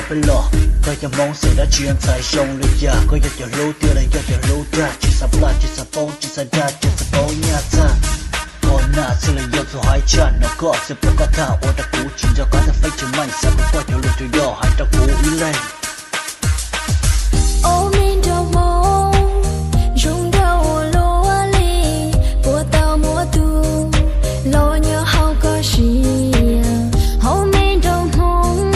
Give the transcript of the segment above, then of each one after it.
Peb los, koj yog Hmoob xeem dab tsi ntxhais zoo li cas? Koj yog cov hlub tiag los yog cov hlub dag? Tsis xav plaj tsis xav poob, tsis xav dag tsis xav poob nyaj txag. Koj nam xwb los yog txhua hais tshaj no, koj xwb pom koj tag ua rau kuv tsis nco qab tag feeb tsis meej, xav kom koj cov lus tsuas yog hais rau kuv ib leeg. Ob me nraug Hmoob zoo nkauj ua luaj li, puas tau muaj tus los nyob hauv koj siab? Ob me nraug Hmoob,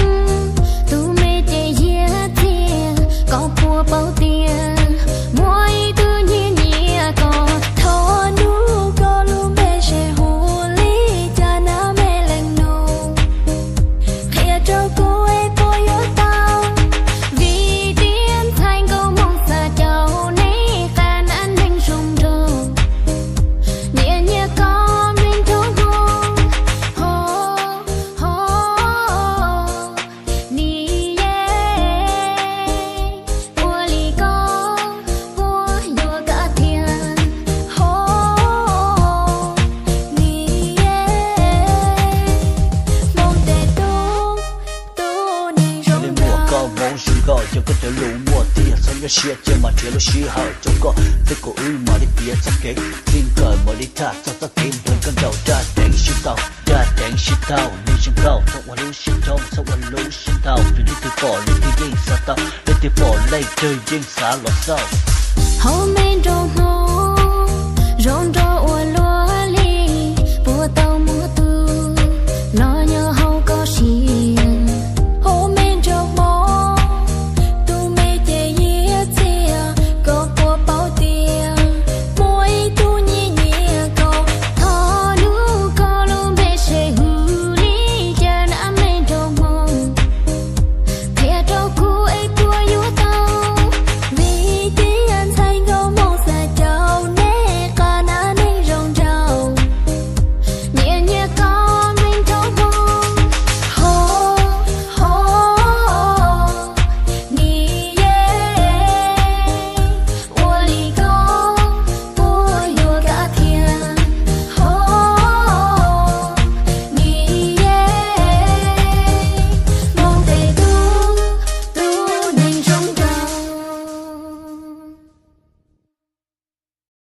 tus me ces yaj txiag, koj puas paub tias muaj ib tug nyiam nyiam koj? Thaum hnub koj lub npe se hu li cas na me leej nus? Qhia rau kuv es puas yuav tau, vim tias ntxhais nkauj Hmoob xav caum nej qab nam neeg zoo nraug. Nyiam nyiam koj me nraug Hmoob, ho, ho, ni ye, ua li koj puas yuav kab thiab, ho, ni ye, Hmoob tes tub, tub neeg zoo nkauj. Koj Hmoob zoo nkauj, yog koj cov lus muaj tiag, txhob nyuaj siab cia mas nrhiav lub sij hawm rau koj thiab kuv wb mam li piav txoj kev, txij nkawm mam li tham txog txoj kev nrog koj nraug. Dab Teev Sib Tau, Dab Teev Sib Tau, neeg zoo nkauj txhob ua lub siab thoob, txhob ua lub siab ntau, vim leej twg pom leej twg yeej xav tau, leej twg pom leej twg yeej xav los xauj. Ho me nraug Hmoob zoo